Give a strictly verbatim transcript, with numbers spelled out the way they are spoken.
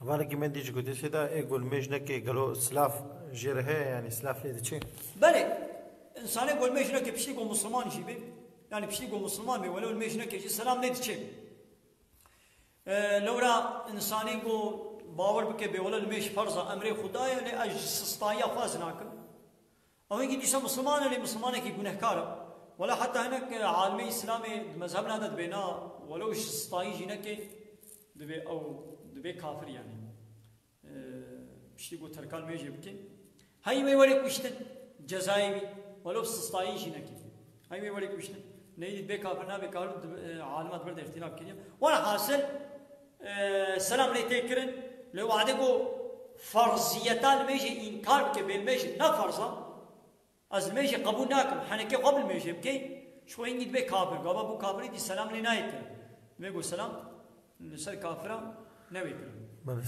Hevalekî me dî jî gotê, Seyda, ê ku limêj neke gelo silav jê re heye, yanî silav lê diçe? Belê, însanê ku limêj neke piştî ku misilman jî be, yanî piştî ku misilman be, welo limêj neke jî selam lê diçe. E, lewra însanê ku bawer bike bê welo limêj ferz e, emrê Xuda ye, lê ez ji sistayiya xwe ez nakim. Ew hingî dîsa misilman e, lê misilmanekî gunehkar e. Wela heta hinek, e, alimê Îslamê di mezhebna de dibê na, welo ji stayî jî neke, dibê ew, dibê kafir yanî. E, piştî ku terka limêjê bike. Hey wê were kuştin, cezayê wî, welo bi stayî jî neke. Hey wê were kuştin. Neyî dibê kafir, nabê kafir, dib-, e, alima di vir de îxtîlaf kiriye. Wela hasil, e, selam lê tê kirin, lê wade ku ferziyeta limêjê înkar bike, bê limêj ne ferz e, ez limêjê qebûl nakim, henekê xwe bi limêjê bikey, ji xwe hingî dibê kafir, gava bû kafirî dî selam lê nayê kirin. Dibê ku selam li ser kafira newê kirin. Belê.